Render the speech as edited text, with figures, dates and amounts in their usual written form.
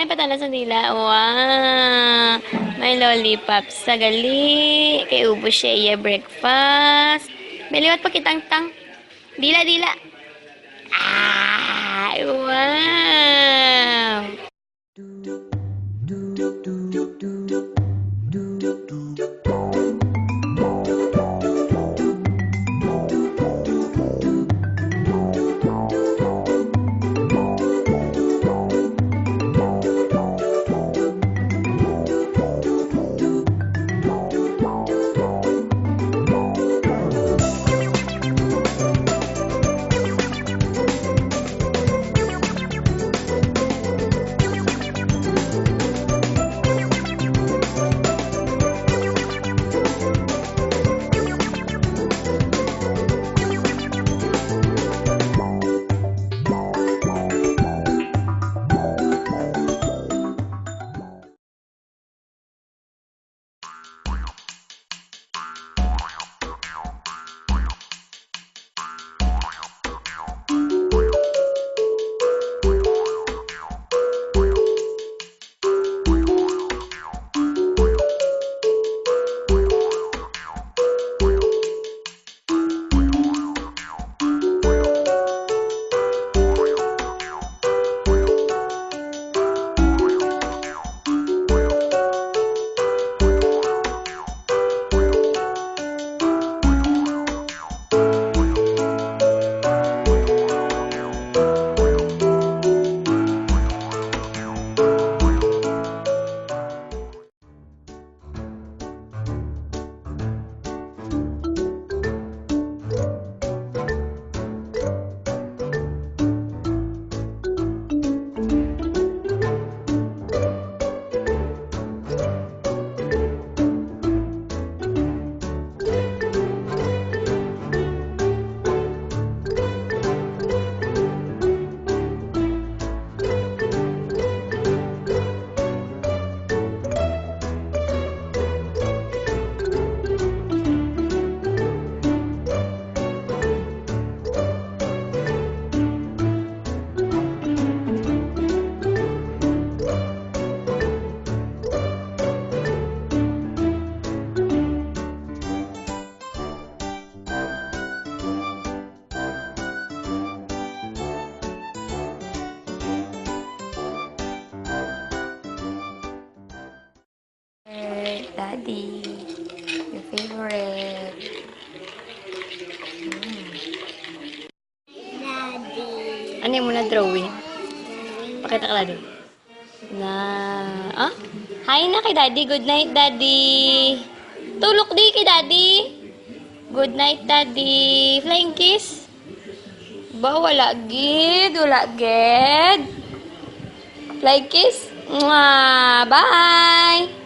Ay, patalas ang dila. Wow! May lollipop sa gali. Kay ubos siya iya breakfast. May liwat pa kitang tang. Dila, dila. Ah! Wow! Daddy, your favorite. Daddy. Ano yung muna drawing? Pakita ka, Daddy. Na, ah? Hi na kay Daddy. Good night, Daddy. Tulok di kay Daddy. Good night, Daddy. Flying kiss. Ba, wala gid. Wala gid. Flying kiss. Mwah! Bye!